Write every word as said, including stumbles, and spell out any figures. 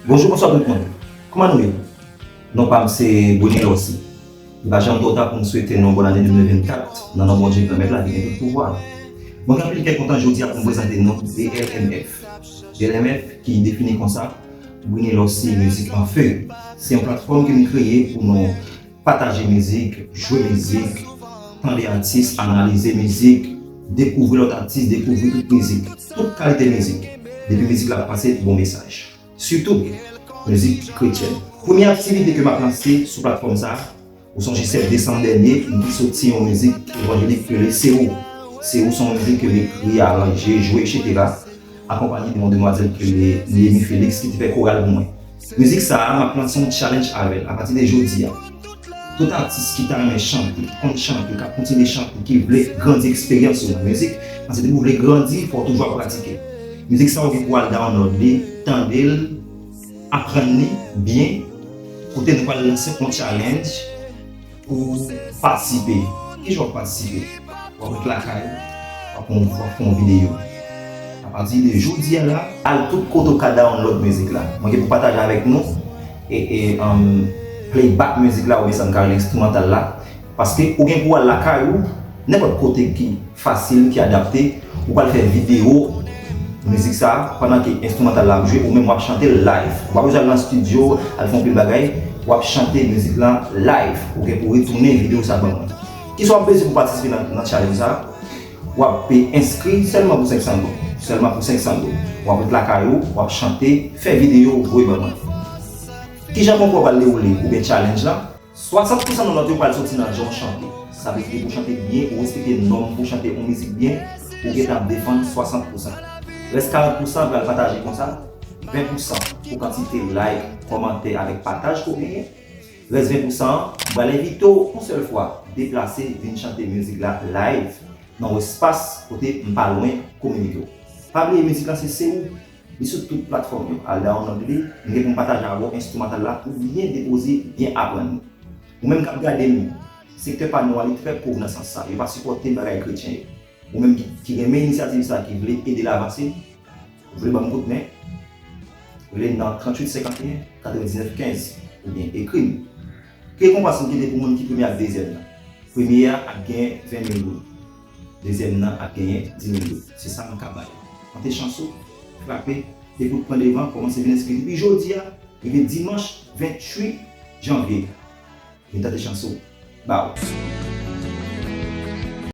Bonjou, bonswa tout moun. Kòman nou ye? Non pa m se Bruny Lorcy. Li pa janm twò ta pou m swete nou yon bòn ane de mil vennkat nan non Bondye Granmèt la ki gen tout pouvwa. Mwen gen anpil kè kontan jodi a pou m prezante nou B L M F. B L M F ki defini konsa, Bruny Lorcy Music en Feu. Se yon platfòm ke m kreye pou nou pataje mizik, jwe mizik, tande atis, analize mizik, dekouvri lòt atis, dekouvri tout mizik, tout kalite mizik. Depi mizik la ap pase, bon mesaj. Sitou, mizik kretyèn. Premye aktivite ke m ap lanse sou platfòm sa a, ou sonje sèt desanm dènye, m te soti yon mizik evanjelik ki rele Se Ou. Se Ou se yon mizik ke m ekri, aranje, jwe, etsetera, akonpanye de yon demwazèl ki rele Néhémie Félix ki te fè koral pou mwen. Mizik sa a, m ap lanse yon challenge avè l apati de jodi a. Tout atis ki ta renmen chante, ki konn chante, k ap kontinye chante, ki vle grandi eksperyans yo nan mizik, paske depi w vle grandi, fò w toujou ap pratike. Mizik sa a, ou gen pou al download li, tande l, aprann li byen, kote nou pral lanse yon challenge pou patisipe. Kijan w ap patisipe? W ap ret lakay ou, w ap, w ap fè yon videyo. Apati de jodi a la, al tout kote w ka download mizik la. Mwen gen pou pataje avèk nou e, e um, playback mizik la oubyen sa n ka rele enstrimantal la. Paske ou gen pou al lakay ou, nenpòt kote ki fasil, ki adapte, ou pral fè videyo mizik sa a, pandan ke enstrimantal la ap jwe, ou menm w ap chante l live. Ou pa bezwen al nan estidyo, al fè yon pil bagay, w ap chante mizik la live. Ou gen pou retounen videyo sa a ban mwen. Kisa w ap bezwen pou patisipe nan, nan challenge sa a? W ap pe enskri sèlman pou senk san goud. Sèlman pou senk san goud. W ap ret lakay ou, w ap chante, fè videyo, voye ban mwen. Kijan konkou a pral dewoule oubyen challenge la? Swasant pousan nan nòt yo pral soti nan jan w chante. Sa vle di depi w chante byen, ou respekte nòm pou chante yon mizik byen, ou gentan ap defann swasant pousan. Rès karant pousan pral pataje konsa, ven pousan pou kantite like, kòmantè avèk pataj ke w genyen. Rès ven pousan an, m pral envite w yon sèl fwa deplase vin chante mizik la live nan yon espas kote m pa lwen kominike w. Pa bliye mizik la se Se Ou. Li sou tout platfòm yo. Al download li, m gen pou m pataje avè w enstrimantal la pou w byen depoze, byen aprann li. Ou menm k ap gade m, sektè pa nou a li trè pòv nan sans sa. Yo pa sipòte bagay kretyen yo. Ou menm ki, ki renmen inisyativ sa, ki vle ede l avanse, ou vle ban m kout men, rele m nan tranntuit senkanteyen katrevendiznèf kenz oubyen ekri m. Ki rekonpans m kite pou moun ki premye ak dezyèm nan? Premye a ap gen ven mil goud. Dezyèm nan ap genyen di mil goud. Se sa m ka ba yo. Tante chans ou, frape, depi w pran devan, kòmanse vin enskri depi jodi a, rive dimanch venntuit janvye. Vin tante chans ou. Ba w.